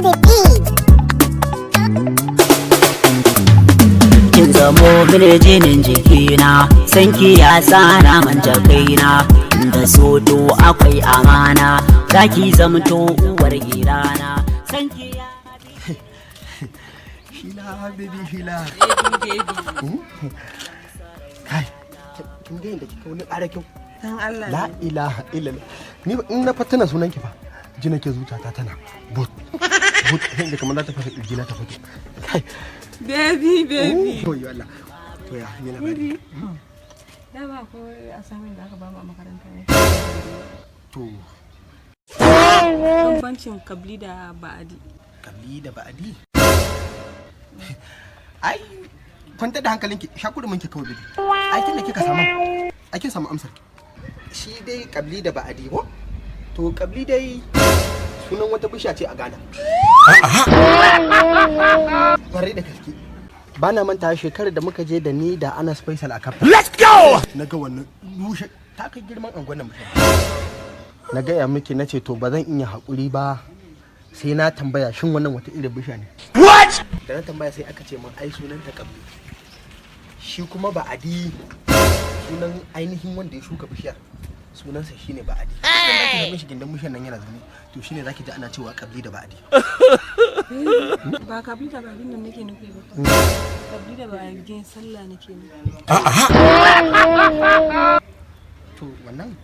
on the beat. Kin zamo mini jinin jikina, sanki ya tsara manta kaina. Da soto akwai amana, zaki zamto uwar gidana. Sanki ya Hila baby, hila. Baby, baby. Kai, kin ga yadda kika wani ƙara kyau. Dan Allah. La ilaha illallah. Ni in na fatana sunan ki fa, ji nake zuciyata tana but but, sai da kamar za ta fasa ƙirji na ta fito. Kai. Baby, baby. Oh Allah. To ya ni labari? Baby. Dama ko assignment da aka bamu a makaranta ne. To. Bambancin kabli da ba'adi. Kabli da ba'adi. Ai kwanta da hankalinki, shakuri ki kawai baby. Ai tunda kika samu, ai kin samu amsar ki. Shi dai kabli da ba'adi ko? To kabli dai sunan wata bishiya ce a Ghana. Kwarai da gaske. Ba na manta shekarar da muka je da ni da Anas Faisal a kafa. Let's go! Na ga wannan bushe ta kai girman angon nan mutum. Na gaya miki, na ce to ba zan iya haƙuri ba sai na tambaya shin wannan wata irin bishiya ne. What? Da na tambaya sai aka ce min ai sunan ta kabli. Shi kuma ba'adi sunan ainihin wanda ya shuka bishiyar. Sunansa shine ba'adi. Idan zaki same shi gindin bishiyar nan yana zaune, to shine zaki ji ana cewa kabli da ba'adi. Ba kabli da ba'adi nan nake nufi ba. Kabli da ba'adin sallah nake nufi. To wannan